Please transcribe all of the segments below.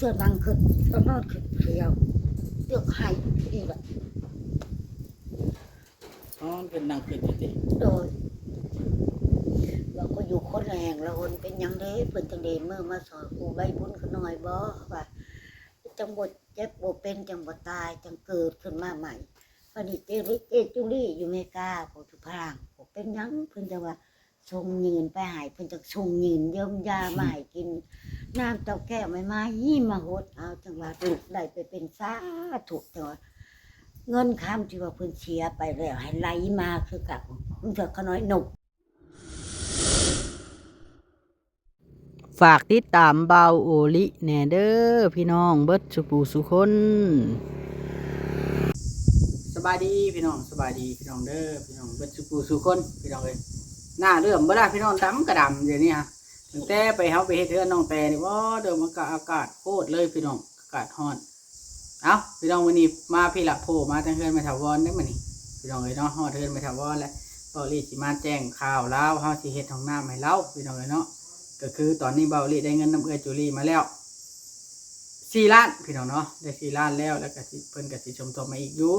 ວນັ່ງຄຶດ ຕອນນອນຄຶດຜູ້ດຽວ ເລືອກໃຫ້ດີແບບ ນອນຄຶດນັ່ງຄຶດຢູ່ຕິ. ໂດຍ ວ່າຂ້ອຍຢູ່ຄົນລະແຫ່ງລະຫົນ ເປັນຫຍັງເດ້ ເພິ່ນຈັ່ງໄດ້ມືມາຊ່ອຍກູ້ໃບບຸນຂ້ານ້ອຍບໍ ວ່າ ຈັ່ງບໍ່ເຈັບບໍ່ເປັນ ຈັ່ງບໍ່ຕາຍ ຈັ່ງເກີດຂຶ້ນມາໃໝ່. ບາດນີ້ເຈ ເຈຈູລີຢູ່ເມກາ ພວກຢູ່ຝຣັ່ງ ເປັນຫຍັງ ເພິ່ນຈັ່ງວ່າສົ່ງຍື່ນໄປໃຫ້ ເພິ່ນຈັ່ງສົ່ງຍື່ນເຢີມຢາມາໃຫ້ກິນ ນ້ຳເຕົ້າແກ້ວໃໝ່ໆ ມາຫົດເອົາ ຈັ່ງວ່າລູກໄດ້ໄປເປັນ ສາທຸ ຈັ່ງວ່າເງິນຄຳທີ່ວ່າເພິ່ນເສຍໄປແລ້ວ ໃຫ້ໄຫຼມາຄືເກົ່າ ເທື່ອຂ້ານ້ອຍນົບ. ຝາກຕິດຕາມບ່າວໂອລິແດ່ເດີພີ່ນ້ອງເບິດສູ່ຜູ້ສູ່ຄົນ. ສະບາຍດີພີ່ນ້ອງ ສະບາຍດີພີ່ນ້ອງເດີ ພີ່ນ້ອງເບິດສູ່ຜູ້ສູ່ຄົນ ພີ່ນ້ອງເອີຍ. ໜ້າເຫຼື້ອມບໍ່ລະພີ່ນ້ອງ ດຳກະດຳດຽວນີ້ຮະ. ຕັ້ງແຕ່ໄປ ເຮົາໄປເຮັດເຮືອນນ້ອງແຕນີ້ ໂອ້ ເດີ ມັນກະອາກາດໂພດເລີຍພີ່ນ້ອງ ອາກາດຮ້ອນ. ເອົ້າ ພີ່ນ້ອງ ມື້ນີ້ມາພີ້ລະ ໂພມາທາງເຮືອນແມ່ຖາວອນເດ້ມື້ນີ້ ພີ່ນ້ອງເອີຍເນາະ. ຮອດເຮືອນແມ່ຖາວອນແລ້ວ ເບົາລີຊິມາແຈ້ງຂ່າວລາວ ເຮົາຊິເຮັດຫ້ອງນ້ຳໃຫ້ລາວ ພີ່ນ້ອງເອີຍເນາະ. ກະຄືຕອນນີ້ເບົາລີໄດ້ເງິນນຳເອື້ອຍຈູລີມາແລ້ວສີ່ລ້ານ ພີ່ນ້ອງເນາະ ໄດ້ສີ່ລ້ານແລ້ວ ແລ້ວກະຊິ ເພິ່ນກະຊິສົມທົບມາອີກຢູ່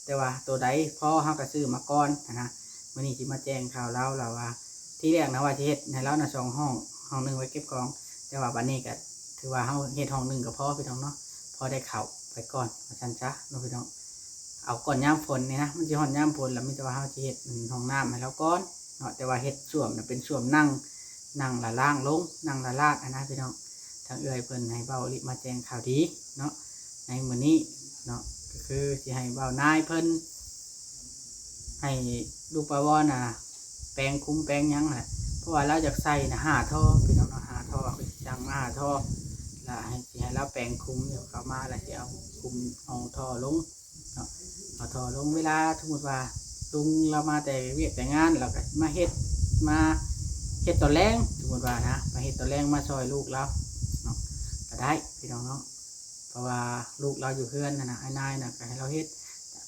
ແຕ່ວ່າໂຕໃດພໍເຮົາກະຊື້ມາກ່ອນຫັ້ນນະ. ມື້ນີ້ຊິມາແຈ້ງຂ່າວລາວ ລາວວ່າ ທີແລກນະວ່າຊິເຮັດໃຫ້ລາວນະສອງຫ້ອງ ຫ້ອງໜຶ່ງໄວ້ເກັບຂອງ ແຕ່ວ່າບາດນີ້ກະ ຖືວ່າເຮົາເຮັດຫ້ອງໜຶ່ງກໍພໍພີ່ນ້ອງເນາະ ພໍໄດ້ເຂົ້າໄປກ່ອນວ່າຊັ້ນຊະເນາະພີ່ນ້ອງ. ເອົາກ່ອນຍາມຝົນນີ້ນະ ມັນຊິຮອດຍາມຝົນແລ້ວ ມີແຕ່ວ່າເຮົາຊິເຮັດຫ້ອງນ້ຳໃຫ້ລາວກ່ອນເນາະ. ແຕ່ວ່າເຮັດສ້ວມນະເປັນສ້ວມນັ່ງ ນັ່ງລະລ້າງລົງ ນັ່ງລະລາດຫັ້ນນະພີ່ນ້ອງ. ທາງເອື້ອຍເພິ່ນໃຫ້ເບົາລີມາແຈ້ງຂ່າວດີເນາະ ໃນມື້ນີ້ເນາະ ກໍຄືຊິໃຫ້ເບົານາຍເພິ່ນ ໃຫ້ລູກປາວອນນະ ແປງຄຸມແປງຫຍັງຫັ້ນແຫຼະ ເພາະວ່າລາວຢາກໃສ່ນະຫ້າທໍ່ ພີ່ນ້ອງເນາະ ຫ້າທໍ່ ເພິ່ນສັ່ງມາຫ້າທໍ່ ລະໃຫ້ ຊິໃຫ້ລາວແປງຄຸມຢູ່ ເຂົ້າມາລະຊິເອົາຄຸມ ເອົາທໍ່ລົງເນາະ ເອົາທໍ່ລົງ. ເວລາສົມມຸດວ່າລຸງລາວມາແຕ່ວຽກແຕ່ງານ ລາວກະມາເຮັດ ມາເຮັດຕອນແລງ ສົມມຸດວ່ານະ ມາເຮັດຕອນແລງ ມາຊ່ອຍລູກລາວເນາະ ກະໄດ້ພີ່ນ້ອງເນາະ. ເພາະວ່າລູກລາວຢູ່ເຮືອນຫັ້ນນະ ອ້າຍນາຍນະກະໃຫ້ລາວເຮັດ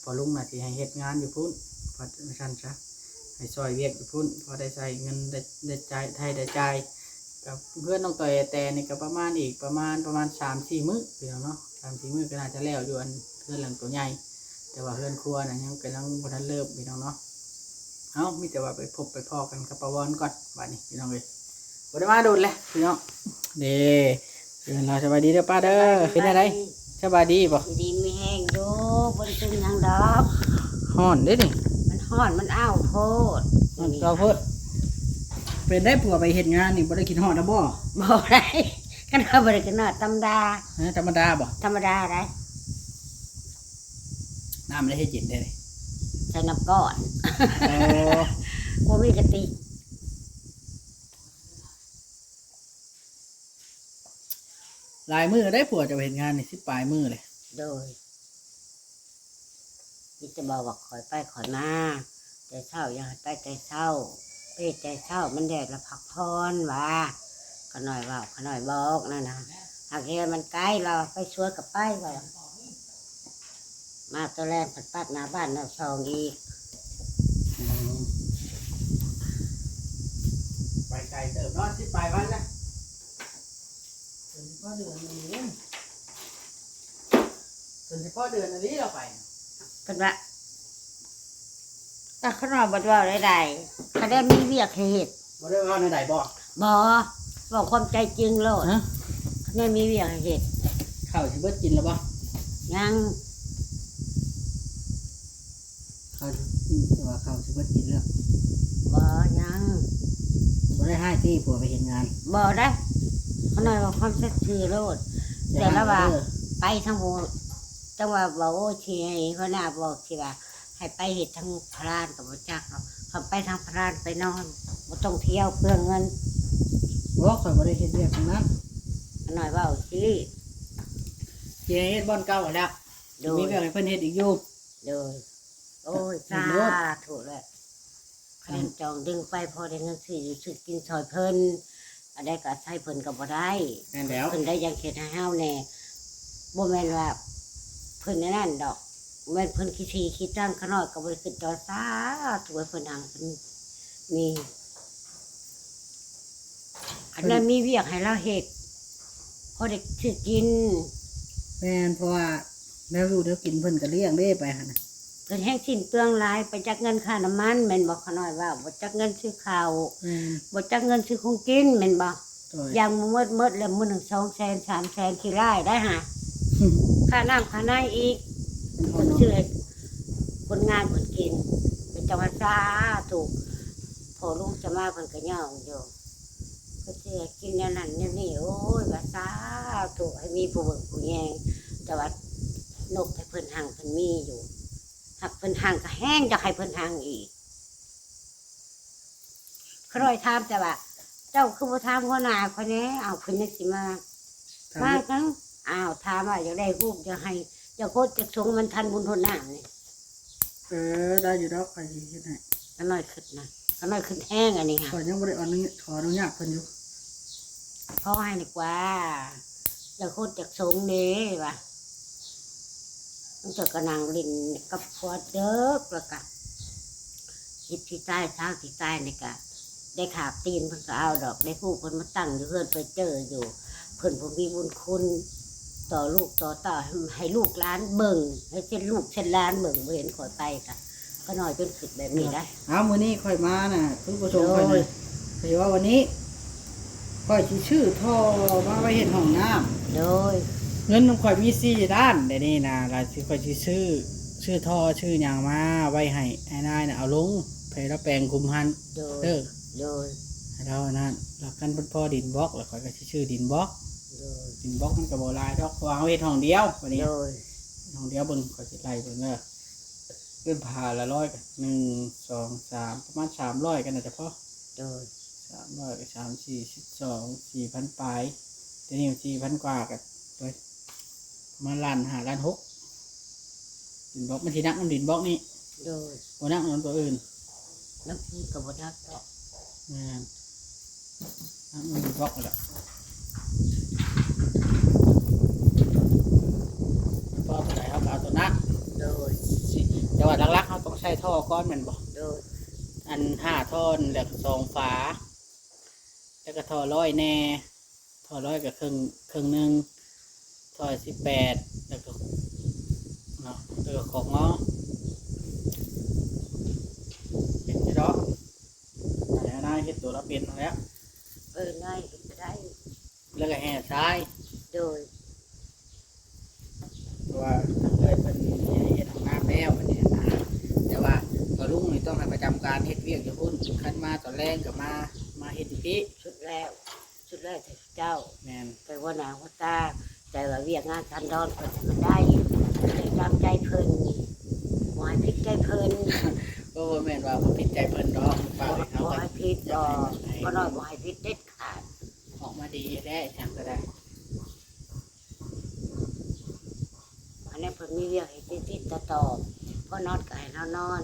ພໍ່ລຸງນະຊິໃຫ້ເຮັດງານຢູ່ພຸ້ນ ວ່າຊັ້ນຊະ ໃຫ້ຊ່ອຍວຽກຢູ່ພຸ້ນ ພໍໄດ້ໃຊ້ເງິນ ໄດ້ ໄດ້ຈ່າຍ ໄດ້ຈ່າຍ. ກັບເຮືອນນ້ອງຕ້ອຍແຕ່ນີ້ກະປະມານອີກ ປະມານ ປະມານສາມສີ່ມື້ພີ່ນ້ອງເນາະ ສາມສີ່ມື້ກະໜ້າຈະແລ້ວຢູ່ ອັນເຮືອນຫຼັງໂຕໃຫຍ່ ແຕ່ວ່າເຮືອນຄົວນະຍັງກຳລັງບໍ່ທັນເລີ່ມພີ່ນ້ອງເນາະ. ເອົ້າ ມີແຕ່ວ່າໄປພົບໄປພໍ້ກັນກັບປາວອນກ່ອນບາດນີ້ພີ່ນ້ອງເອີຍ ບໍ່ໄດ້ມາດົນແລ້ວພີ່ນ້ອງ. ເດ້ ເອີ ລາວສະບາຍດີເດີປ້າເດີ ເປັນຈັ່ງໃດ ສະບາຍດີບໍ່? ຢູ່ດີມີແຮງຢູ່ ບໍ່ໄດ້ເປັນຫຍັງດອກ. ຮ້ອນເດ້ນີ້ ມັນຮ້ອນ ມັນອ້າວໂພດ ຮ້ອນເຈົ້າໂພດ. ເປັນໄດ໋ ຜົວໄປເຮັດງານນີ້ ບໍ່ໄດ້ຄິດຮອດລະບໍ່? ບໍ່ໄດ້ ຄັນວ່າບໍ່ໄດ້ຄິດຮອດທຳມະດາ. ຮະ ທຳມະດາບໍ່? ທຳມະດາໄດ໋. ນ້ຳໄດ້ເຮັດກິນເດ້ ໃສ່ນ້ຳກ້ອນ. ໂອ້ ບໍ່ມີກະຕິກ. ຫຼາຍມື້ໄດ້ຜົວຈະໄປເຮັດງານນີ້ ສິບປາຍມື້ເລີຍ. ໂດຍ ມີແຕ່ບອກວ່າຂ້ອຍໄປຂ້ອຍມາ ແຕ່ເຊົ້າ ຢາກໃຫ້ໄປແຕ່ເຊົ້າ ໄປແຕ່ເຊົ້າ ມັນແດດລະພັກຜ່ອນວ່າ ຂ້ານ້ອຍເວົ້າ ຂ້ານ້ອຍບອກນັ້ນນະ. ຫາກເຮືອນມັນໄກ ລາວວ່າໄປສວນກະໄປ ວ່າ ມາຕອນແລງພັດປັດໜ້າບ້ານໜ້າຊ່ອງອີກ. ອືມ ໄປໄກເຕີບເນາະ ສິບປາຍວັນລະ ຈົນຊິພໍເດືອນອີ່ຫຼີ ຈົນຊິພໍເດືອນອີ່ຫຼີລາວໄປ. ເພິ່ນວ່າ ກໍຂ້ານ້ອຍບໍ່ໄດ້ເວົ້າໃດໆ ຄັນໄດ້ມີວຽກໃຫ້ເຮັດ. ບໍ່ໄດ້ເວົ້າແນວໃດບໍ່? ບໍ່ ເວົ້າຄວາມໃຈຈິງໂລດ. ຮະ? ຄັນໄດ້ມີວຽກໃຫ້ເຮັດ. ເຂົ້າຊິເບິດກິນແລ້ວບໍ່? ຍັງ. ເຂົ້າ ອືມ ແຕ່ວ່າເຂົ້າຊິເບິດກິນແລ້ວ. ບໍ່ ຍັງ. ບໍ່ໄດ້ຮ້າຍຕິ ຜົວໄປເຮັດງານ? ບໍ່ໄດ້ ຂ້ານ້ອຍເວົ້າຄວາມສັດຊື່ໂລດ. ແຕ່ລາວວ່າ ໄປທາງຜູ້ ຈັ່ງວ່າເວົ້າ ໂອ້ ຊິໃຫ້ຫົວໜ້າບອກ ຊິວ່າ ໃຫ້ໄປເຮັດທາງພະລານກໍບໍ່ຈັກດອກ ຄັນໄປທາງພະລານໄປນອນ ບໍ່ຕ້ອງທ່ຽວເປືອງເງິນ. ບໍ່ ຂ້ອຍບໍ່ໄດ້ເຮັດວຽກທາງນັ້ນ. ຂ້ານ້ອຍເວົ້າຊີ້ ຊິໃຫ້ເຮັດບ່ອນເກົ່າຫັ້ນແຫຼະ. ໂດຍ ມີວຽກໃຫ້ເພິ່ນເຮັດອີກຢູ່. ໂດຍ ໂອ້ຍ ສາທຸແຫຼະ. ຄັນຈອງດຶງໄປພໍໄດ້ເງິນຊື້ຢູ່ຊື້ກິນຊ່ອຍເພິ່ນ ອັນໃດກໍອາໄສເພິ່ນກໍບໍ່ໄດ້. ແມ່ນແລ້ວ ເພິ່ນໄດ້ຫຍັງເຮັດໃຫ້ເຮົາແດ່ ບໍ່ແມ່ນວ່າເພິ່ນແນວນັ້ນດອກ ແມ່ນເພິ່ນຂີ້ຖີ່ຂີ້ຕັງ. ຂ້ານ້ອຍກໍບໍ່ໄດ້ຄິດຕໍ່ ສາທຸໃຫ້ເພິ່ນຮັ່ງເພິ່ນມີ ອັນນັ້ນມີວຽກໃຫ້ລາວເຮັດ. ພໍໄດ້ຊື້ກິນ. ແມ່ນ ເພາະວ່າແນວຢູ່ແນວກິນເພິ່ນກໍລ້ຽງເດ້ໄປຫັ້ນນະ. ເພິ່ນແຮງສິ້ນເປືອງຫຼາຍ ໄປຈັກເງິນຄ່ານ້ຳມັນແມ່ນບໍ່ ຂ້ານ້ອຍເວົ້າ, ບໍ່ຈັກເງິນຊື້ເຂົ້າ ແມ່ນ ບໍ່ຈັກເງິນຊື້ຂອງກິນແມ່ນບໍ່? ໂດຍ ຢ່າງໝົດ ໝົດແລ້ວມື້ໜຶ່ງສອງແສນ ສາມແສນ ຂີ້ຮ້າຍໄດ໋ຫາ ຄ່ານ້ຳຄ່າໃນອີກ. ເພິ່ນຊື້ໃຫ້ຄົນງານເພິ່ນກິນ ເພິ່ນຈັ່ງວ່າສາທຸ ພໍ່ລຸງຈະມາເພິ່ນກໍຍ້ອງຢູ່ ເພິ່ນຊິໃຫ້ກິນແນວນັ້ນແນວນີ້ ໂອ້ຍ ວ່າສາທຸ ໃຫ້ມີຜູ້ເບິ່ງຜູ້ແຍງ. ແຕ່ວ່ານົບໃຫ້ເພິ່ນຮັ່ງເພິ່ນມີຢູ່ ຫາກເພິ່ນຮັ່ງກໍແຮ່ງຢາກໃຫ້ເພິ່ນຮັ່ງອີກ. ຂ້ານ້ອຍຖາມແຕ່ວ່າ ເຈົ້າຄືບໍ່ຖາມຫົວໜ້າຂ້ອຍແດ່? ອ້າວ ເພິ່ນຍັງຊິມາ ຖາມ ມາຫຍັງ? ອ້າວ ຖາມວ່າຢາກໄດ້ຮູບ ຢາກໃຫ້ ຢາກໂຄດ ຢາກສົງ ມັນທັນບຸນທົດນ້ຳນີ້. ເອີ ໄດ້ຢູ່ດອກ ຂ້ອຍຊິເຮັດໃຫ້. ຂ້ານ້ອຍຄິດນະ ຂ້ານ້ອຍຄິດແຮງອັນນີ້ຫາ ຂ້ອຍຍັງບໍ່ໄດ້ອະນຸ ຂໍອະນຸຍາດເພິ່ນຢູ່. ຂໍໃຫ້ດີກວ່າ ຢາກໂຄດ ຢາກສົງເດ້ວ່າ ມັນຈະກະນັ່ງຫຼິ້ນກັບຜົວເດິກ ແລ້ວກະສິບປີຕາຍ ຊາວປີຕາຍນີ້ກະ ໄດ້ຂາບຕີນເພິ່ນກໍເອົາດອກ ໄດ້ຜູ້ເພິ່ນມາຕັ້ງຢູ່ເຮືອນເປີເຈີຢູ່ ເພິ່ນຜູ້ມີບຸນຄຸນຕໍ່ລູກຕໍ່ເຕົ້າ ໃຫ້ ໃຫ້ລູກຫຼານເບິ່ງ ໃຫ້ເຊັ່ນລູກເຊັ່ນຫຼານເບິ່ງ ບໍ່ເຫັນຂ້ອຍໄປກະ ຂ້ານ້ອຍເປັນຄິດແບບນີ້ໄດ໋. ເອົາ ມື້ນີ້ຂ້ອຍມານະ ຄືປະສົງຂ້ອຍນະ ໂດຍ ຂ້ອຍຊິເວົ້າວັນນີ້ ຂ້ອຍຊິຊື້ທໍ່ມາໄວ້ເຮັດຫ້ອງນ້ຳ. ໂດຍ ເງິນນຳຂ້ອຍມີສີ່ລ້ານ ດຽວນີ້ນະ ລະຊິ ຂ້ອຍຊິຊື້ ຊື້ທໍ່ຊື້ຫຍັງມາໄວ້ໃຫ້ອ້າຍນາຍນະ ເອົາລົງ ໃຫ້ລາວແປງຄຸມຫັ້ນ. ໂດຍ ເດີ ໂດຍ ໃຫ້ລາວອັນນັ້ນ ລະຄັນເພິ່ນພໍດິນບລັອກ ລະຂ້ອຍກໍຊິຊື້ດິນບລັອກ. ໂດຍ ດິນບລັອກມັນກໍບໍ່ຫຼາຍດອກ ເພາະວ່າເຮົາເຮັດຫ້ອງດຽວບັດນີ້. ໂດຍ ຫ້ອງດຽວເບິ່ງ ຂ້ອຍຊິໄລ່ເບິ່ງເດີ ເປັນພາລະຮ້ອຍ ໜຶ່ງ ສອງ ສາມ ປະມານສາມຮ້ອຍກໍໜ້າຈະພໍ. ໂດຍ ສາມຮ້ອຍກໍສາມສີ່ ສິບສອງ ສີ່ພັນປາຍ ແຕ່ນີ້ມັນສີ່ພັນກວ່າກໍ ໂອ້ຍ ປະມານລ້ານຫ້າ ລ້ານຫົກ ດິນບລັອກ ມັນຊິໜັກນຳດິນບລັອກນີ້. ໂດຍ ບໍ່ໜັກນຳຕົວອື່ນ ນຳພື້ນກໍບໍ່ໜັກດອກ. ແມ່ນ ນ້ຳມັນບລັອກແລ້ວ ມັນພໍເທົ່າໃດເຮົາກໍເອົາຕົວນັ້ນ. ໂດຍ ແຕ່ວ່າຫຼັກໆເຮົາຕ້ອງໃຊ້ທໍ່ກ່ອນແມ່ນບໍ່? ໂດຍ ອັນຫ້າທໍ່ ແລ້ວກໍສອງຝາ ແລ້ວກໍທໍ່ຮ້ອຍແດ່ ທໍ່ຮ້ອຍກໍເຄິ່ງ ເຄິ່ງໜຶ່ງ ຖ້ອຍສິບແປດ ແລ້ວກໍເນາະ ແລ້ວກໍຂອກງໍ ເປັນຢູ່ດອກ. ແລ້ວນາຍເຮັດຕົວລາວເປັນຫັ້ນແຫຼະ. ເອີ ນາຍເຮັດກໍໄດ້ ແລ້ວກໍແຮ່ຊາຍ. ໂດຍ ເພາະວ່າທາງເອື້ອຍເພິ່ນເຮັດຫ້ອງນ້ຳແລ້ວ ອັນນີ້ນະ ແຕ່ວ່າພໍ່ລຸງນີ້ຕ້ອງໃຫ້ປະຈຳການເຮັດວຽກຢູ່ພຸ້ນ ຄັນມາຕອນແລງກໍມາ ມາເຮັດຢູ່ພີ້. ສຸດແລ້ວ ສຸດແລ້ວແຕ່ເຈົ້າ. ແມ່ນ ໄປຫົວໜ້າຫົວຕາ ແຕ່ວ່າວຽກງານສັນດອນເພິ່ນໃຫ້ມັນໄດ້ ໃຫ້ຕາມໃຈເພິ່ນ ບໍ່ໃຫ້ຜິດໃຈເພິ່ນ. ໂອ້ ບໍ່ແມ່ນວ່າບໍ່ຜິດໃຈເພິ່ນດອກ ເວົ້າໃຫ້ເຂົາ ບໍ່ໃຫ້ຜິດດອກ ຂ້ານ້ອຍບໍ່ໃຫ້ຜິດເດັດຂາດ. ອອກມາດີແລ້ວ ຫຍັງກໍໄດ້ ອັນນັ້ນເພິ່ນມີວຽກເຮັດຕິດໆຕໍ່ໆ ພໍນອນກໍໃຫ້ລາວນອນ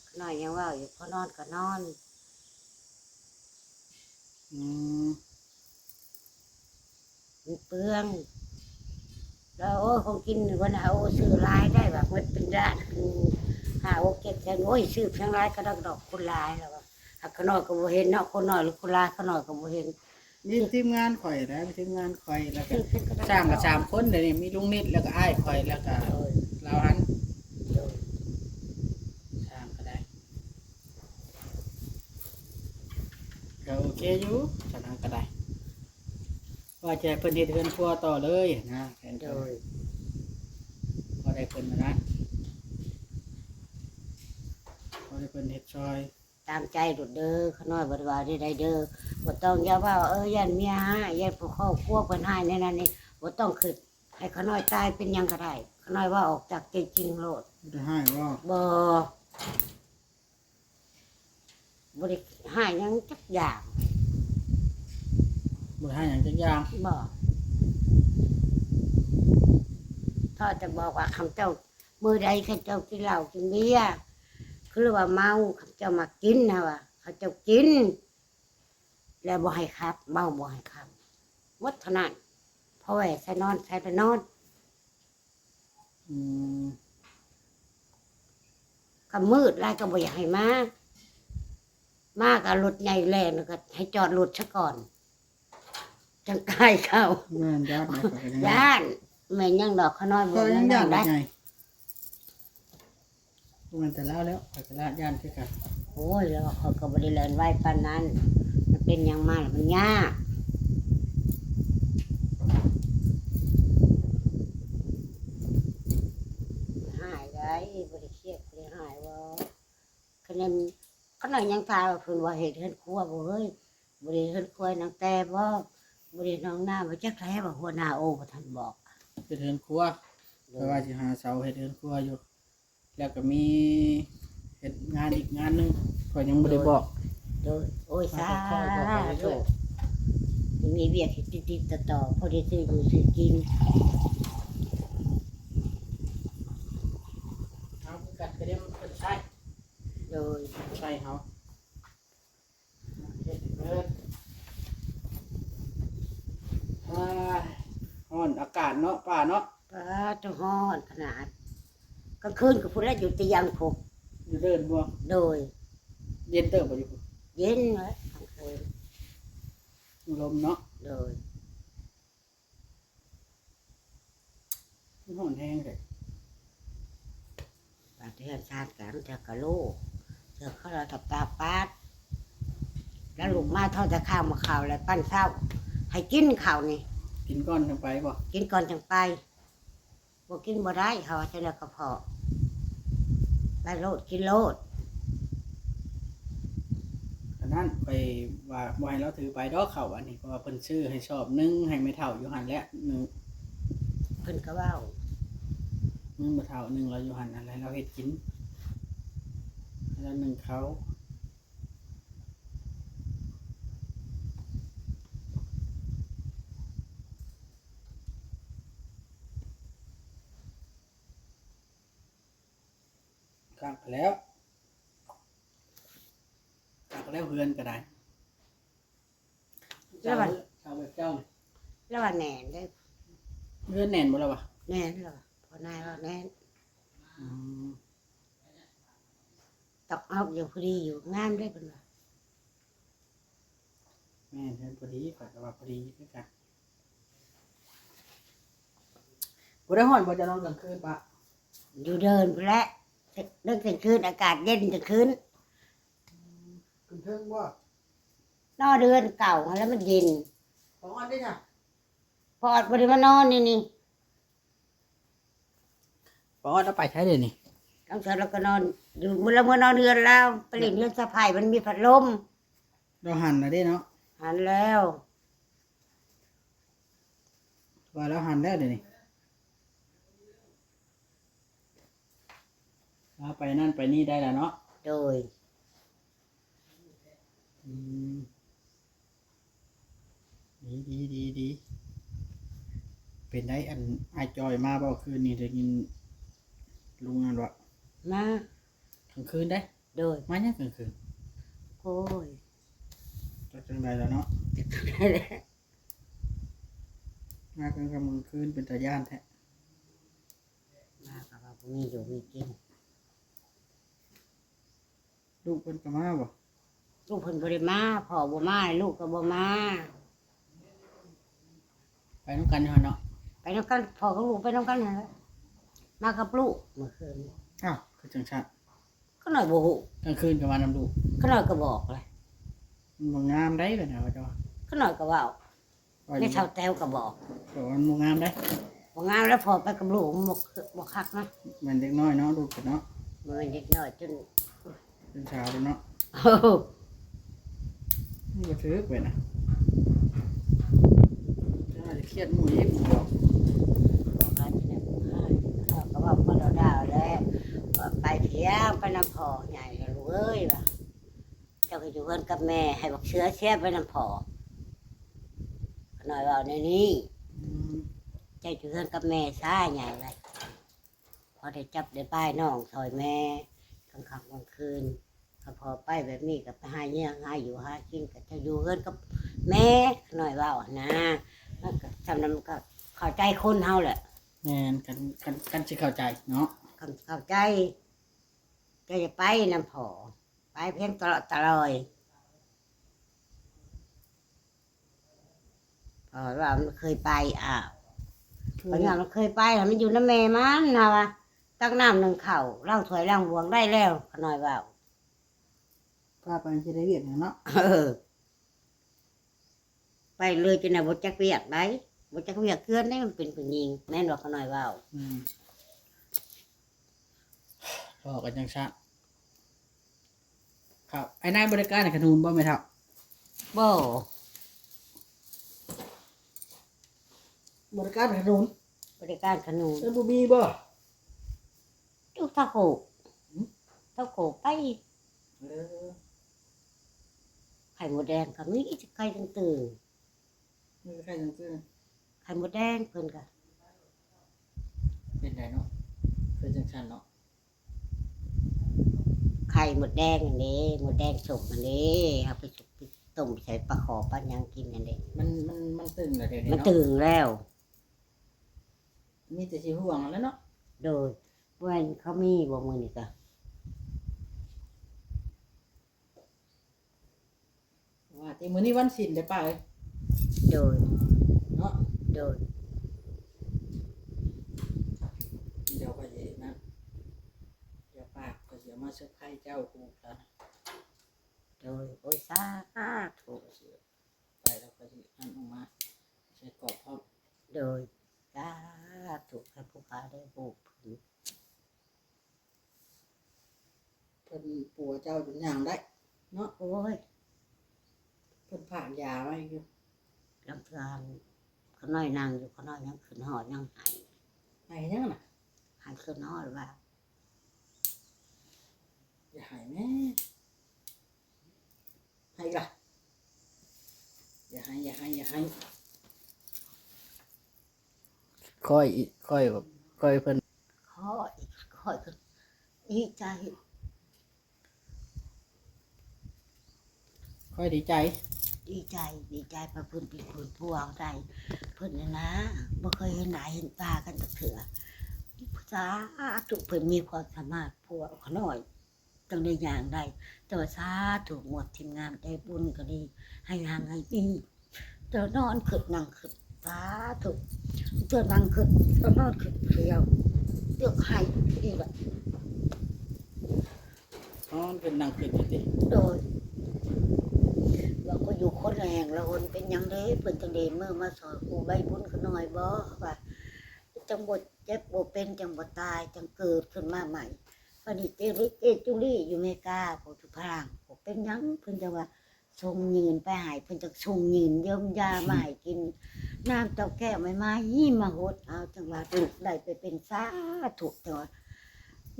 ຂ້ານ້ອຍຍັງເວົ້າຢູ່ ພໍນອນກໍນອນ. ອືມ ມັນເປືອງ ແລ້ວ ໂອ້ຍ ຂອງກິນນີ້ ເພິ່ນຫາ ໂອ້ ຊື້ຫຼາຍໄດ້ວ່າ ໝົດເປັນລ້ານ ເປັນຫ້າ ຫົກ ເຈັດແສນ ໂອ້ຍ ຊື້ພຽງຫຼາຍກະດອກ ຄົນຫຼາຍແລ້ວວ່າ ຫາກຂ້ານ້ອຍກໍບໍ່ເຫັນເນາະ ຄົນໜ້ອຍຫຼືຄົນຫຼາຍ ຂ້ານ້ອຍກໍບໍ່ເຫັນ. ມີທີມງານຂ້ອຍນະ ມີທີມງານຂ້ອຍ ແລ້ວກໍຊ່າງກໍສາມຄົນ ດຽວນີ້ມີລຸງນິດ ແລ້ວກໍອ້າຍຂ້ອຍ ແລ້ວກໍ ໂດຍ ລາວຫັ້ນ ໂດຍ ຊ່າງກໍໄດ້ ກໍໂອເຄຢູ່ ຊ່າງນັ້ນກໍໄດ້ ວ່າຈະໃຫ້ເພິ່ນເຮັດເຮືອນຄົວຕໍ່ເລີຍນະ ແຜນ ໂດຍ ພໍໄດ້ເພິ່ນນັ້ນນະ ພໍໄດ້ເພິ່ນເຮັດຊ່ອຍ. ຕາມໃຈໂລດເດີ ຂ້ານ້ອຍບໍ່ໄດ້ວ່າໃດໆເດີ ບໍ່ຕ້ອງ ຢ່າເວົ້າ ເອີ ຢ້ານເມຍຮ້າຍ ຢ້ານຜູ້ຄອບຄົວເພິ່ນຮ້າຍ ແນວນັ້ນນີ້ ບໍ່ຕ້ອງຄິດ ໃຫ້ຂ້ານ້ອຍຕາຍເປັນຫຍັງກໍໄດ້ ຂ້ານ້ອຍເວົ້າອອກຈາກໃຈຈິງໂລດ. ບໍ່ໄດ້ຮ້າຍບໍ່? ບໍ່ ບໍ່ໄດ້ຮ້າຍຫຍັງຈັກຢ່າງ. ບໍ່ໄດ້ຮ້າຍຫຍັງຈັກຢ່າງ? ບໍ່ ເທົ່າແຕ່ບອກວ່າ ຄຳເຈົ້າ ມື້ໃດຄັນເຈົ້າກິນເຫຼົ້າກິນເບຍ ຄືວ່າເມົາ ຄັນເຈົ້າມັກກິນນະວ່າ ຄັນເຈົ້າກິນແລ້ວບໍ່ໃຫ້ຂັບ ເມົາບໍ່ໃຫ້ຂັບ ໝົດເທົ່ານັ້ນ ພໍແວ່ໃສ່ນອນໃສ່ແລ້ວນອນ. ອືມ ກໍມືດຫຼາຍກໍບໍ່ຢາກໃຫ້ມາ ມາກໍລົດໃຫຍ່ແລ່ນ ກໍໃຫ້ຈອດລົດຊະກ່ອນ. ຈັ່ງກາຍເຂົ້າ. ແມ່ນ ຢ້ານເນາະ ຂ້ອຍກໍຍັງຢ້ານ ຢ້ານ. ແມ່ນຫຍັງດອກ ຂ້ານ້ອຍບໍ່ ຂ້ອຍຍັງຢ້ານ ໄດ້ ໃຫຍ່ ບໍ່ແມ່ນແຕ່ລາວແລ້ວ ຂ້ອຍກໍລາ ຢ້ານຄືກັນ. ໂອ້ຍ ແລ້ວຂ້ອຍກໍບໍ່ໄດ້ແລ່ນໄວປານນັ້ນ ມັນເປັນຫຍັງມາແລ້ວມັນຍາກ. ຫາຍໄດ້ ບໍ່ໄດ້ຄຽດ ບໍ່ໄດ້ຫາຍບໍ່. ຂະແນນ ຂະນ້ອຍຍັງຖາມວ່າ ເພິ່ນວ່າເຮັດເຮືອນຄົວບໍ່ເຮີ້ຍ? ບໍ່ໄດ້ເຮືອນຄົວນາງແຕ່ບໍ່? ບໍ່ໄດ້ນ້ອງນ້ຳ ວ່າຈັກແທ້ວ່າຫົວໜ້າໂອບໍ່ທັນບອກ. ເຮັດເຮືອນຄົວ ໂດຍ ເພິ່ນວ່າຊິຫາເສົາເຮັດເຮືອນຄົວຢູ່ ແລ້ວກໍມີເຮັດງານອີກງານໜຶ່ງ ຂ້ອຍຍັງບໍ່ໄດ້ບອກ. ໂດຍ ໂດຍ ໂອ້ຍ ສາທຸ ມີວຽກເຮັດຕິດໆຕໍ່ໆ ພໍໄດ້ຊື້ຢູ່ຊື້ກິນ. ເຮົາຄືກັນກໍໄດ້ມາເພິ່ນໃຊ້ ໂດຍ ໃຊ້ເຮົາເຮັດໃຫ້ເພິ່ນ. ອ້າຍ ຮ້ອນອາກາດເນາະ ປ້າເນາະ. ປ້າ ໂຕຮ້ອນຂະໜາດ ກາງຄືນກໍພຸ້ນແຫຼະ ຢູ່ຕຽງພຸ້ນ ຢູ່ເດີ່ນບໍ່? ໂດຍ ເຢັນເຕີບບໍ່ຢູ່ພຸ້ນ? ເຢັນແຫຼະ ກາງຄືນ ລົມເນາະ. ໂດຍ ມັນຮ້ອນແຮງແທ້. ບາດເຮືອນຊານກັນ ເທື່ອກະໂລ ເທື່ອເຂົາລະຕາປາດ ແລ້ວ ອືມ ລຸກມາເທົ່າແຕ່ຂ້າວມາເຂົ້າ ແລ້ວປັ້ນເຂົ້າໃຫ້ກິນ ເຂົ້ານີ້ ກິນກ່ອນຈັ່ງໄປບໍ່? ກິນກ່ອນຈັ່ງໄປ. ບໍ່ກິນບໍ່ໄດ້ ເຮົາວ່າຈັ່ງໃດກໍພໍ ໄປໂລດ ກິນໂລດ. ອັນນັ້ນຂ້ອຍວ່າບໍ່ໃຫ້ລາວຖືໄປດອກເຂົ້າອັນນີ້ ເພາະວ່າເພິ່ນຊື້ໃຫ້ຊອບໜຶ່ງ ໃຫ້ແມ່ເຖົ້າຢູ່ຫັ້ນແຫຼະໜຶ່ງ. ເພິ່ນກໍເວົ້າ ໜຶ່ງແມ່ເຖົ້າ ໜຶ່ງລາວຢູ່ຫັ້ນ ອັນໃດລາວເຮັດກິນ ລາວໜຶ່ງເຂົ້າ. ຄັກແລ້ວ ຄັກແລ້ວ ເຮືອນກໍໄດ້. ລາວວ່າ ເຊົ່າແບບເຈົ້ານີ້ ລາວວ່າແໜ້ນເດ້. ເຮືອນແໜ້ນບໍ່ລາວວ່າ? ແໜ້ນລາວວ່າ ພໍ່ນາຍວ່າແໜ້ນ. ອືມ ຕອກອອກຢູ່ ພໍດີຢູ່ ງາມເດ້ເພິ່ນວ່າ. ແມ່ນ ເຮືອນພໍດີ ຂ້ອຍກໍວ່າພໍດີຄືກັນ. ບໍ່ໄດ້ຮ້ອນບໍ່ ເຈົ້ານອນກາງຄືນປະ? ຢູ່ເດີ່ນພຸ້ນແຫຼະ ເດິກກາງຄືນ ອາກາດເຢັນກາງຄືນ. ອືມ ຂຶ້ນເທິງບໍ່? ນອນເຮືອນເກົ່າຫັ້ນແຫຼະ ມັນເຢັນ. ປາອອດເດ້ຊະ? ປາອອດບໍ່ໄດ້ມານອນໃນນີ້. ປາອອດລາວໄປໃສເດນີ້? ກາງເຊົ້າລາວກໍນອນຢູ່ ມື້ລາວເມືອນອນເຮືອນລາວ ໄປຫຼິ້ນເຮືອນສະໃພ້ ມັນມີພັດລົມ. ລາວຫັນລະເດ້ເນາະ? ຫັນແລ້ວ ວ່າລາວຫັນແລ້ວເດນີ້. ລາວໄປນັ້ນໄປນີ້ໄດ້ລະເນາະ? ໂດຍ. ອືມ ດີ ດີ ດີ ດີ. ເປັນໃດ ອັນ ອ້າຍຈ່ອຍມາບໍ່ຄືນນີ້? ໄດ້ຍິນລຸງນັ້ນເວົ້າ ມາກາງຄືນເດ້. ໂດຍ. ມາຫຍັງກາງຄືນ? ໂອ້ຍ ຈັກຈັ່ງໃດລະເນາະ ຈັກຈັ່ງໃດແຫຼະ. ມາກາງຄ່ຳກາງຄືນ ເປັນຕາຢ້ານແທ້. ມາກໍວ່າບໍ່ມີຢູ່ມີກິນ. ລູກເພິ່ນກໍມາບໍ່? ລູກເພິ່ນບໍ່ໄດ້ມາ ພໍ່ບໍ່ມາ ລູກກໍບໍ່ມາ. ໄປນຳກັນຢູ່ຫັ້ນເນາະ? ໄປນຳກັນ ພໍ່ກັບລູກໄປນຳກັນຫັ້ນແຫຼະ. ມາກັບລູກມື້ຄືນ. ອ້າວ ຄືຈັ່ງຊັ້ນ? ຂ້ານ້ອຍບໍ່ຮູ້. ກາງຄືນກໍມານຳລູກ? ຂ້ານ້ອຍກໍບອກແຫຼະ. ມັນບໍ່ງາມໃດ໋ ເພິ່ນວ່າ ເຈົ້າວ່າ. ຂ້ານ້ອຍກໍເວົ້າ ແມ່ເຖົ້າແຕ້ວກໍບອກ ບອກວ່າມັນບໍ່ງາມໃດ໋. ບໍ່ງາມແລ້ວ ພໍ່ໄປກັບລູກ ບໍ່ ບໍ່ຄັກນະ. ແມ່ນເດັກນ້ອຍເນາະ ລູກເພິ່ນເນາະ. ບໍ່ແມ່ນເດັກນ້ອຍ ຈົນ ເປັນສາວແລ້ວເນາະ. ໂອ້ ມັນບໍ່ຖືກເວີຍນະ. ເຈົ້າອາດຈະຄຽດໝູ່ອີກ ບອກ ບອກວ່າຈັ່ງໃດ ເຂົາກໍເວົ້າພໍດາວໆແຫຼະ ວ່າໄປພຽງ ໄປນຳພໍ່ໃຫຍ່ແລ້ວລູກເອີຍ ວ່າ ເຈົ້າກໍຢູ່ເຮືອນກັບແມ່ ໃຫ້ບັກເສືອເສຍໄປນຳພໍ່. ຂ້ານ້ອຍເວົ້າແນວນີ້. ອືມ ເຈົ້າຢູ່ເຮືອນກັບແມ່ຊາ ໃຫຍ່ເລີຍ ພໍໄດ້ຈັບໄດ້ປາຍນ້ອງຊ່ອຍແມ່ ກາງຄ່ຳກາງຄືນ. ຄັນພໍ່ໄປແບບນີ້ກໍໄປຫາເຫຍື່ອຫາຢູ່ຫາກິນ ກໍເຈົ້າຢູ່ເຮືອນກັບແມ່ ຂ້ານ້ອຍເວົ້າຫັ້ນນາ. ມັນກໍ ສ່ຳນັ້ນມັນກໍເຂົ້າໃຈຄົນເຮົາແຫຼະ. ແມ່ນ ຄັນ ຄັນ ຄັນຊິເຂົ້າໃຈເນາະ ຄັນເຂົ້າໃຈ ເຈົ້າຢ່າໄປນຳພໍ່ ໄປພຽງຕະເລາະຕະລອຍ. ເອີ ວ່າມັນເຄີຍໄປ ອ້າວ ເຄີຍ ຂ້ານ້ອຍມັນເຄີຍໄປ ໃຫ້ມັນຢູ່ນຳແມ່ມັນ ເຮົາວ່າ ຕັກນ້ຳໜຶ້ງເຂົ້າ ລ້າງຖ້ວຍລ້າງບວງໄດ້ແລ້ວ ຂ້ານ້ອຍເວົ້າ. ພາໄປຊິໄດ້ວຽກຫຍັງເນາະ? ເອີ ໄປເລີຍຈັ່ງໃດ ບໍ່ຈັກວຽກໃດ ບໍ່ຈັກວຽກເຮືອນໃດ ມັນເປັນຜູ້ຍິງ ແມ່ນບໍ່ ຂ້ານ້ອຍເວົ້າ? ອືມ ເວົ້າກັນຈັ່ງຊັ້ນ. ເຂົ້າ ອ້າຍນາຍບໍລິການໃຫ້ຂະໜູນບໍ່ແມ່ເຖົ້າ? ບໍ່ ບໍລິການຂະໜູນ ບໍລິການຂະໜູນ ເອີ ບໍ່ມີບໍ່? ຢູ່ທາໂຄກ ຫືມ ທາໂຄກໄປ ເອີ ໄຂ່ມົດແດງກໍມີ ໄຂ່ຕຶງໆ ມີໄຂ່ຕຶງໆ ໄຂ່ມົດແດງເພິ່ນກໍ ເປັນໃດເນາະ ຄືຈັ່ງຊັ້ນເນາະ. ໄຂ່ມົດແດງຫັ້ນເດ້ ມົດແດງສົມຫັ້ນເດ້ ເຮົາໄປສຸກໄປຕົ້ມໃສ່ປາຂໍປາຫຍັງກິນຫັ້ນເດ້ ມັນ ມັນ ມັນຕຶງແລ້ວ ດຽວນີ້ ມັນ ເນາະ ຕຶງແລ້ວ ມີແຕ່ຊິຫ່ວງຫັ້ນແຫຼະເນາະ. ໂດຍ ແມ່ນເຂົາມີບໍ່ມື້ນີ້ກະ ວ່າຕິ ມື້ນີ້ວັນສິນເດ້ປ້າເອີຍ. ໂດຍ ເນາະ ໂດຍ ດຽວຂ້ອຍຊິນັ້ນ ດຽວປ້າຂ້ອຍຊິເອົາມາເຊີໄພເຈົ້າ ຮູ້ລະ. ໂດຍ ໂອ້ຍ ສາທຸ ຂ້ອຍຊິໄປແລ້ວຂ້ອຍຊິອັນອອກມາໃສ່ກອບພ້ອມ. ໂດຍ ສາທຸ ໃຫ້ຜູ້ຂ້າໄດ້ຮູ້ເພິ່ນ. ເພິ່ນປົວເຈົ້າຈົນຍ່າງໄດ້ເນາະ. ໂອ້ຍ ເພິ່ນຝາກຢາໄວ້ຢູ່ ລາງເທື່ອຂ້ານ້ອຍນັ່ງຢູ່ ຂ້ານ້ອຍຍັງຂຶ້ນຮອດ ຍັງໄຫ້ ໄຫ້ຫຍັງນະ? ໄຫ້ຂຶ້ນຮອດວ່າ ຢ່າໄຫ້ແມ່ ໄຫ້ອີກລະ ຢ່າໄຫ້ ຢ່າໄຫ້ ຢ່າໄຫ້. ຂ້ອຍ ຂ້ອຍ ຂ້ອຍເພິ່ນ ຂ້ອຍ ຂ້ອຍກໍດີໃຈ ຂ້ອຍດີໃຈ ດີໃຈ ດີໃຈວ່າເພິ່ນເປັນຄົນຜົວເຮົາໄດ້ ເພິ່ນຫັ້ນນະ ບໍ່ເຄີຍເຫັນໜ້າເຫັນຕາກັນຈັກເທື່ອ. ສາທຸ ເພິ່ນມີຄວາມສາມາດຜົວຂ້ານ້ອຍ ຈັ່ງໄດ້ຍ່າງໄດ້. ແຕ່ວ່າສາທຸ ໝວດທີມງານໃຈບຸນກໍດີ ໃຫ້ຮັ່ງໃຫ້ມີ ແຕ່ນອນຄຶດນັ່ງຄຶດ ສາທຸ ເທື່ອນັ່ງຄຶດ ເທື່ອນອນຄຶດຜູ້ດຽວ ເລືອກໃຫ້ດີແຫຼະ ນອນຄຶດນັ່ງຄຶດຢູ່ຕິ. ໂດຍ ວ່າກໍຢູ່ຄົນລະແຫ່ງລະຫົນ ເປັນຫຍັງເດ້ ເພິ່ນຈັ່ງເດມືມາຊ່ອຍກູ້ໃບບຸນຂ້ານ້ອຍບໍ່ ວ່າຈັ່ງບໍ່ເຈັບບໍ່ເປັນ ຈັ່ງບໍ່ຕາຍ ຈັ່ງເກີດຂຶ້ນມາໃໝ່. ບັດນີ້ເຈລິ ເຈຈຸລີຢູ່ເມກາ ຜູ້ຢູ່ຝຣັ່ງ ບໍ່ເປັນຫຍັງ ເພິ່ນຈັ່ງວ່າສົ່ງຍື່ນໄປໃຫ້ ເພິ່ນຈັ່ງສົ່ງຍື່ນຢາມຢາມາໃຫ້ກິນ ນ້ຳເຕົ້າແກ້ວໃໝ່ໆ ມາຫົດເອົາ ຈັ່ງວ່າລູກໄດ້ໄປເປັນ ສາທຸ ຈັ່ງວ່າ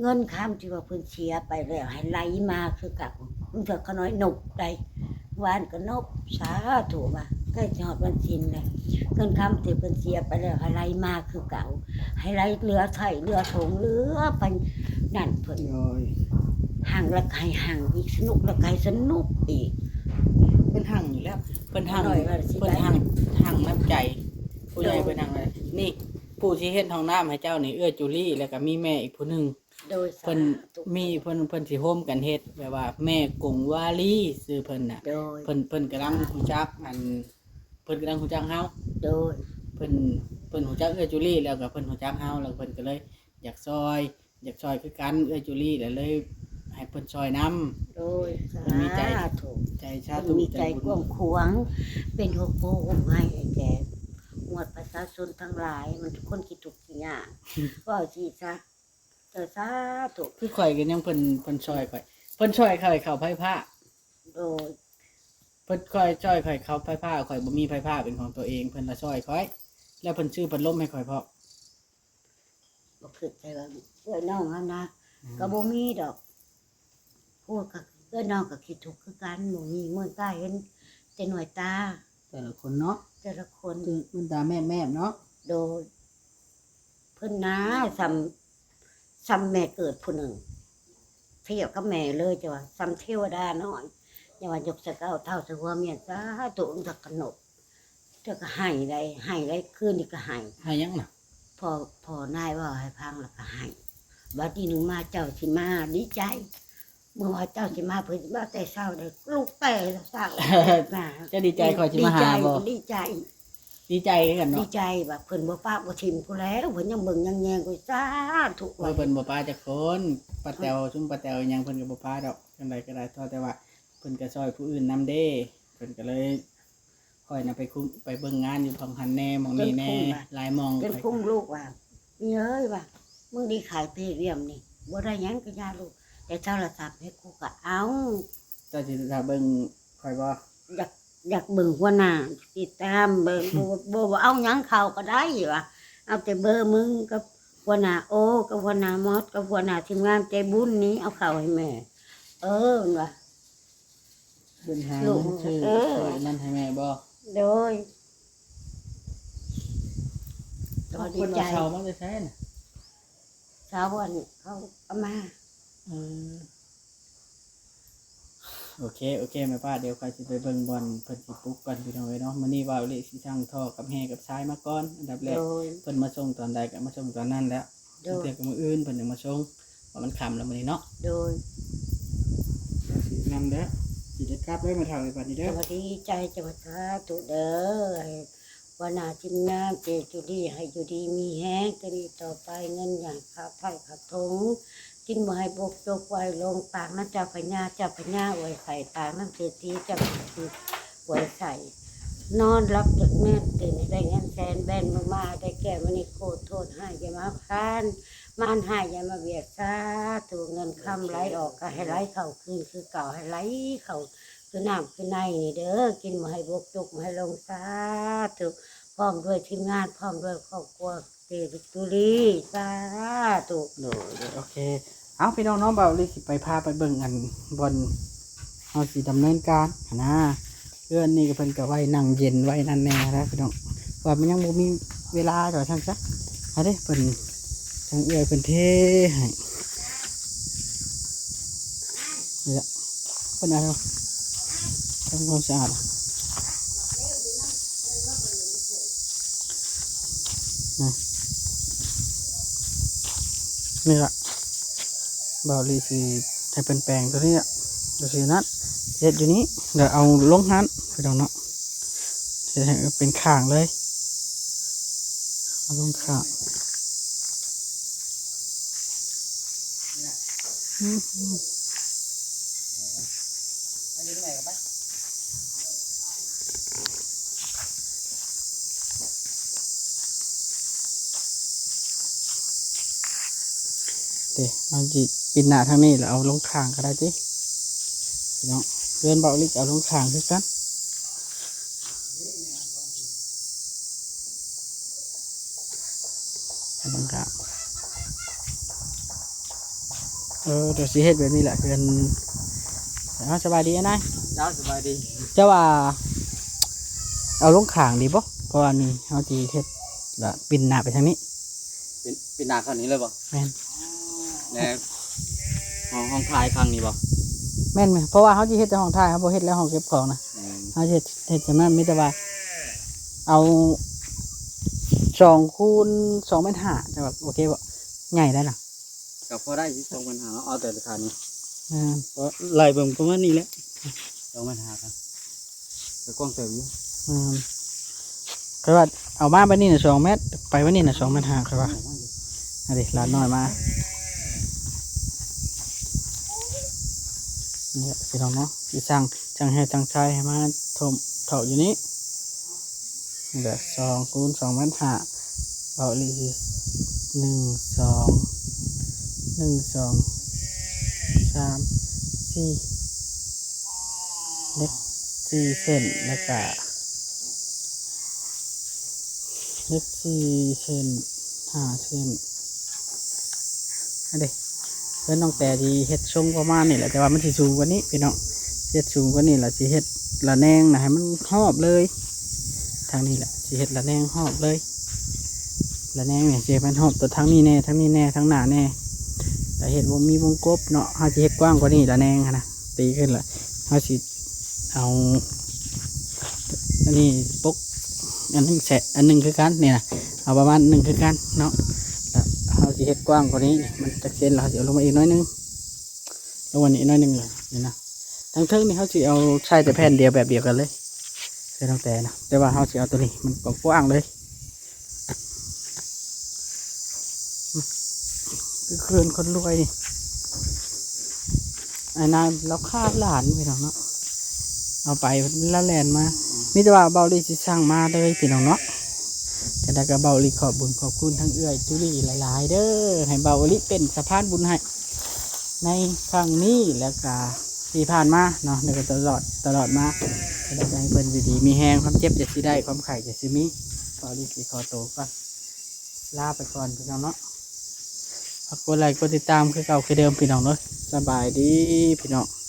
ເງິນຄຳທີ່ວ່າເພິ່ນເສຍໄປແລ້ວ ໃຫ້ໄຫຼມາຄືເກົ່າ ບາງເທື່ອຂ້ານ້ອຍນົບໄດ້ ວານກໍນົບ ສາທຸ ວ່າໃກ້ຊິຮອດວັນສິນແລ້ວ ເງິນຄຳທີ່ເພິ່ນເສຍໄປແລ້ວ ໃຫ້ໄຫຼມາຄືເກົ່າ ໃຫ້ໄຫຼເຫຼືອໃຊ້ເຫຼືອຖົງເຫຼືອໄປນັ້ນເພິ່ນ ໂດຍ ຮັ່ງແລ້ວກໍໃຫ້ຮັ່ງອີກ ສະໜຸກແລ້ວກໍໃຫ້ສະໜຸກອີກ. ເພິ່ນຮັ່ງຢູ່ແລ້ວ ເພິ່ນຮັ່ງ ເພິ່ນຮັ່ງ ຮັ່ງນ້ຳໃຈ ຜູ້ໃຫຍ່ ໂດຍ ເພິ່ນຮັ່ງ ນີ້ ຜູ້ຊິເຮັດຫ້ອງນ້ຳໃຫ້ເຈົ້ານີ້ ເອື້ອຍຈູລີ ແລ້ວກໍມີແມ່ອີກຜູ້ໜຶ່ງ ໂດຍ ເພິ່ນ ສາທຸ ມີ ເພິ່ນ ເພິ່ນຊິໂຮມກັນເຮັດ ແບບວ່າແມ່ກົງວາລີ ຊື່ເພິ່ນນະ ໂດຍ ເພິ່ນ ເພິ່ນກຳລັງຮູ້ຈັກ ອັນ ເພິ່ນກຳລັງຮູ້ຈັກເຮົາ ໂດຍ ເພິ່ນ ເພິ່ນຮູ້ຈັກເອື້ອຍຈູລີ ແລ້ວກໍເພິ່ນຮູ້ຈັກເຮົາ ແລ້ວເພິ່ນກໍເລີຍຢາກຊ່ອຍ ຢາກຊ່ອຍຄືກັນ ເອື້ອຍຈູລີ ແລ້ວເລີຍໃຫ້ເພິ່ນຊ່ອຍນຳ ໂດຍ ເພິ່ນມີໃຈ ສາທຸ ໃຈ ສາທຸ ເພິ່ນມີໃຈກວ້າງຂວາງ ເປັນຫົວໂພຫົວໄມ້ໃຫ້ແກ່ໝວດປະຊາຊົນທັງຫຼາຍ ມັນຄົນຂີ້ທຸກຂີ້ຍາກ ເວົ້າຊີ້ຊະ. ເຈົ້າ ສາທຸ ຄືຂ້ອຍກໍຍັງ ເພິ່ນ ເພິ່ນຊ່ອຍຂ້ອຍ ເພິ່ນຊ່ອຍຂ້ອຍເຂົ້າໄຟຟ້າ ໂດຍ ເພິ່ນຄ່ອຍຊ່ອຍຂ້ອຍເຂົ້າໄຟຟ້າ ຂ້ອຍບໍ່ມີໄຟຟ້າເປັນຂອງຕົວເອງ ເພິ່ນລະຊ່ອຍຂ້ອຍ ແລ້ວເພິ່ນຊື້ພັດລົມໃຫ້ຂ້ອຍພ້ອມ. ບໍ່ຄິດໃສ່ວ່າເອື້ອຍນ້ອງຫັ້ນນະ ອືມ ກໍບໍ່ມີດອກ ພວກກໍ ເອື້ອຍນ້ອງກໍຂີ້ທຸກຄືກັນ ບໍ່ມີເໝືອນຕາເຫັນແຕ່ໜ້ວຍຕາ ແຕ່ລະຄົນເນາະ ແຕ່ລະຄົນ ຄືເໝືອນຕາແມບໆເນາະ ໂດຍ ເພິ່ນນາ ສ່ຳ ສ່ຳແມ່ເກີດຜູ້ໜຶ່ງ ທຽບກັບແມ່ເລີຍ ຈັ່ງວ່າສ່ຳເທວະດານ້ອຍ ຢ່າວ່າຍົກໃສ່ເກົ້າເທົ້າໃສ່ຫົວເມຍ ສາທຸ ຈັກກະນົບ ເຈົ້າກໍໄຫ້ໄດ໋ ໄຫ້ໄດ໋ ຄືນນີ້ກໍໄຫ້ ໄຫ້ຫຍັງນະ? ພໍ່ ພໍ່ນາຍເວົ້າໃຫ້ຟັງແລ້ວກໍໄຫ້ ບາດນີ້ໜຶ່ງມາເຈົ້າຊິມາ ດີໃຈ ເມື່ອວ່າເຈົ້າຊິມາ ເພິ່ນຊິມາແຕ່ເຊົ້າເດ້ ລຸກແຕ່ເຊົ້າມາ ເຈົ້າດີໃຈຂ້ອຍຊິມາຫາບໍ່? ດີໃຈ ດີໃຈ ດີໃຈຄືກັນເນາະ ດີໃຈວ່າເພິ່ນບໍ່ປະບໍ່ຖິ້ມຜູ້ແລ້ວ ເພິ່ນຍັງເບິ່ງຍັງແຍງຢູ່ ສາທຸ ເອີ ເພິ່ນບໍ່ປະຈັກຄົນ ປ້າແຕວ ຊຸມປ້າແຕວອີ່ຫຍັງ ເພິ່ນກໍບໍ່ປະດອກ ຈັ່ງໃດກໍໄດ້ ຂໍແຕ່ວ່າເພິ່ນກໍຊ່ອຍຜູ້ອື່ນນຳເດ້ ເພິ່ນກໍເລີຍ ຂ້ອຍນະໄປຄຸມ ໄປເບິ່ງງານຢູ່ໝ່ອງຫັ້ນແດ່ ໝ່ອງນີ້ແດ່ ຈົນຄຸ້ມວ່າ ຫຼາຍໝ່ອງ ຈົນຄຸ້ມລູກວ່າ ນີ້ເອີຍວ່າ ມຶງໄດ້ຂາຍເພວຽມນີ້ ບໍ່ໄດ້ຫຍັງກໍຢ່າລູກ ແຕ່ໂທລະສັບໃຫ້ກູກໍເອົາ. ເຈົ້າຊິຖ້າເບິ່ງຂ້ອຍບໍ່? ຢາກ ຢາກເບິ່ງຫົວໜ້າ ຕິດຕາມເບິ່ງ ບໍ່ ບໍ່ ບໍ່ເອົາຫຍັງເຂົ້າກໍໄດ້ວ່າ ເອົາແຕ່ເບີມຶງກັບຫົວໜ້າໂອ ກັບຫົວໜ້າມອດ ກັບຫົວໜ້າທີມງານໃຈບຸນນີ້ ເອົາເຂົ້າໃຫ້ແມ່ ເອີ ວ່າ ເພິ່ນຫາເງິນຊື້ ເອີ ຊື້ອັນນັ້ນໃຫ້ແມ່ບໍ່? ໂດຍ ກໍດີໃຈ. ເຂົາມາແຕ່ໃສນະ? ຊາວອັນເຂົາເອົາມາ. ເອີ ໂອເຄ ໂອເຄ ແມ່ປ້າ ດຽວຂ້ອຍຊິໄປເບິ່ງບ່ອນເພິ່ນຊິປຸກກ່ອນ ພີ່ນ້ອງເອີຍເນາະ. ມື້ນີ້ບ່າວອີຫຼີຊິສັ່ງທໍ່ກັບແຮ່ກັບຊາຍມາກ່ອນ ອັນດັບແລກ. ໂດຍ ເພິ່ນມາສົ່ງຕອນໃດກໍມາສົ່ງຕອນນັ້ນແຫຼະ. ໂດຍ ເທື່ອກໍມື້ອື່ນເພິ່ນຈຶ່ງມາສົ່ງ ເພາະມັນຄ່ຳແລ້ວມື້ນີ້ເນາະ. ໂດຍ ຊິນຳເດີ້ ຊິໄດ້ກັບເດີ້ ແມ່ເຖົ້າເອີຍ ບັດນີ້ເດີ້. ສະບາຍດີ ໃຈຈະວ່າສາທຸເດີ້ ໃຫ້ຫົວໜ້າທີມງານເຈຈູລີ ໃຫ້ຢູ່ດີມີແຮງ ແຕ່ນີ້ຕໍ່ໄປເງິນໃຫຍ່ຂາດໄຖ່ຂາດຖົງ ກິນບໍ່ໃຫ້ບົກຈົກໄວ້ລົງ ປາກນຳເຈົ້າພະຍາ ເຈົ້າພະຍາອວຍໄຂ່ ປາກນຳເສດຖີ ເຈົ້າເສດຖີອວຍໄຂ່ ນອນຫຼັບຢ່າງແມ່ນ ຕື່ນໃຫ້ໄດ້ເງິນແສນ ແບນມືມາໃຫ້ໄດ້ແກ້ວມະນີໂຄດ ໂທດຮ້າຍຢ່າມາຜ່ານ ມານຮ້າຍຢ່າມາບຽດ ສາທຸ ເງິນຄຳໄຫຼອອກກໍໃຫ້ໄຫຼເຂົ້າຄືນຄືເກົ່າ ໃຫ້ໄຫຼເຂົ້າຄືນ້ຳຄືໃນນີ້ເດີ້ ກິນບໍ່ໃຫ້ບົກຈົກບໍ່ໃຫ້ລົງ ສາທຸ ພ້ອມດ້ວຍທີມງານ ພ້ອມດ້ວຍຄອບຄົວ ເຈຈຸລີ ສາທຸ. ໂດຍ ໂດຍ ໂອເຄ ເອົາ ພີ່ນ້ອງເນາະ ບ່າວອີຫຼີຊິໄປ ພາໄປເບິ່ງອັນບ່ອນເຮົາຊິດຳເນີນການຫັ້ນນາ. ເຮືອນນີ້ກໍເພິ່ນກໍໄວ້ນັ່ງເຢັນໄວ້ນັ້ນແດ່ນະພີ່ນ້ອງ ວ່າມັນຍັງບໍ່ມີເວລາວ່າຊັ້ນຊະ. ເອົາເດ້ ເພິ່ນ ທາງເອື້ອຍເພິ່ນເທໃຫ້ ນີ້ລະ ເພິ່ນເອົາ ທຳຄວາມສະອາດ ນະ ນີ້ລະ ບ່າວອີຫຼີຊິໃຫ້ເພິ່ນແປງຕົວນີ້ລະ ຕົວສີນັ້ນ ເຮັດຢູ່ນີ້ ແລ້ວເອົາລົງຫັ້ນ ພີ່ນ້ອງເນາະ ເຮັດໃຫ້ເປັນຂ້າງເລີຍ ເອົາລົງຂ້າງ. ເດ້ ເຮົາຊິປິ່ນໜ້າທາງນີ້ ແລ້ວເອົາລົງຂ້າງກໍໄດ້ຕິ ພີ່ນ້ອງ. ເຮືອນບ່າວອີຫຼີກໍເອົາລົງຂ້າງຄືກັນ. ອັນນັ້ນກໍ ເອີ ດຽວຊິເຮັດແບບນີ້ແຫຼະ ເຮືອນ. ເອົາ ສະບາຍດີອ້າຍນາຍ. ເຈົ້າ ສະບາຍດີ. ເຈົ້າວ່າເອົາລົງຂ້າງດີບໍ່? ເພາະວ່ານີ້ເຮົາຊິເຮັດລະປິ່ນໜ້າໄປທາງນີ້. ປິ່ນ ປິ່ນໜ້າເຂົ້ານີ້ເລີຍບໍ່? ແມ່ນ. ແລ້ວຫ້ອງ ຫ້ອງຖ່າຍຂ້າງນີ້ບໍ່? ແມ່ນ ແມ່ນ ເພາະວ່າເຮົາຊິເຮັດແຕ່ຫ້ອງຖ່າຍ ເຮົາບໍ່ເຮັດແລ້ວຫ້ອງເກັບຂອງນະ. ອືມ ເຮົາຊິເຮັດ ເຮັດສ່ຳນັ້ນ ມີແຕ່ວ່າເອົາສອງຄູນສອງແມັດຫ້າ ເຈົ້າວ່າໂອເຄບໍ່? ໃຫຍ່ໄດ໋ນະ. ກໍພໍໄດ້ຢູ່ ສອງແມັດຫ້າເນາະ ເອົາແຕ່ຂ້າງນີ້. ແມ່ນ ກໍໄລ່ເບິ່ງປະມານນີ້ແຫຼະ ສອງແມັດຫ້າ ກໍ ກໍກວ້າງເຕີບຢູ່. ແມ່ນ ຂ້ອຍວ່າເອົາມາບາດນີ້ນະສອງແມັດ ໄປບາດນີ້ນະສອງແມັດຫ້າ ຂ້ອຍວ່າ. ອັນນີ້ຫຼານນ້ອຍມາ ນີ້ແຫຼະ ພີ່ນ້ອງເນາະ ຊິສັ່ງ ສັ່ງແຮ່ສັ່ງຊາຍໃຫ້ມາຖົມເຖົ້າຢູ່ນີ້. ນີ້ແຫຼະ ສອງຄູນສອງແມັດຫ້າ ເບົາະລີ ໜຶ່ງ ສອງ ໜຶ່ງ ສອງ ສາມ ສີ່ ເຫຼັກສີ່ເສັ້ນ ແລ້ວກະເຫຼັກສີ່ເສັ້ນ ຫ້າເສັ້ນ. ອັນເດ ເຮືອນນ້ອງແຕຊິເຮັດຊົງປະມານນີ້ແຫຼະ ແຕ່ວ່າມັນຊິສູງກວ່ານີ້ພີ່ນ້ອງ ເຮັດສູງກວ່ານີ້ລະຊິເຮັດລະແນງນະໃຫ້ມັນຮອບເລີຍ. ທາງນີ້ແຫຼະຊິເຮັດລະແນງຮອບເລີຍ ລະແນງນີ້ຊິໃຫ້ມັນຮອບຕົວທາງນີ້ແດ່ ທາງນີ້ແດ່ ທາງໜ້າແດ່ ລະເຮັດວົງ ມີວົງກົບເນາະ. ເຮົາຊິເຮັດກວ້າງກວ່ານີ້ລະແນງຫັ້ນນະ ຕີຂຶ້ນລະ ເຮົາຊິເອົາ ອັນນີ້ປົກອັນໜຶ່ງແຊະ ອັນໜຶ່ງຄືກັນນີ້ນະ ເອົາປະມານໜຶ່ງຄືກັນເນາະ. ລະເຮົາຊິເຮັດກວ້າງກວ່ານີ້ ມັນຈັກເຊັນ ລະເຮົາຊິເອົາລົງມາອີກໜ້ອຍໜຶ່ງ ລົງມານີ້ໜ້ອຍໜຶ່ງເລີຍນີ້ນະ. ທາງເທິງນີ້ເຮົາຊິເອົາໃສ່ແຕ່ແຜ່ນດຽວແບບດຽວກັນເລີຍ ແບ ແຕ່ນະ ແຕ່ວ່າເຮົາຊິເອົາໂຕນີ້ ມັນກວ້າງໆເລີຍ ຄືເຮືອນຄົນລວຍນີ້ ອ້າຍນາລາວຂາດຫຼານພີ່ນ້ອງເນາະ ເອົາໄປລະແລ່ນມາ ມີແຕ່ວ່າເບົາລີຊິສັ່ງມາເລີຍພີ່ນ້ອງເນາະ. ຈັ່ງໃດກໍເບົາລີຂອບບຸນຂອບຄຸນທັງເອື້ອຍຈູລີຫຼາຍໆເດີ ໃຫ້ເບົາລີເປັນສະພານບຸນໃຫ້ ໃນຄັ້ງນີ້ ແລ້ວກະທີ່ຜ່ານມາເນາະ ແລ້ວກະຕະຫຼອດ ຕະຫຼອດມາ ແລ້ວກະໃຫ້ເພິ່ນຢູ່ດີມີແຮງ ຄວາມເຈັບຢ່າຊິໄດ້ ຄວາມໄຂ້ຢ່າຊິມີ. ເບົາລີຊິຂໍໂຕກ່ອນ ລາໄປກ່ອນພີ່ນ້ອງເນາະ ຝາກກົດໄລກົດຕິດຕາມຄືເກົ່າຄືເດີມພີ່ນ້ອງເດີ. ສະບາຍດີພີ່ນ້ອງ.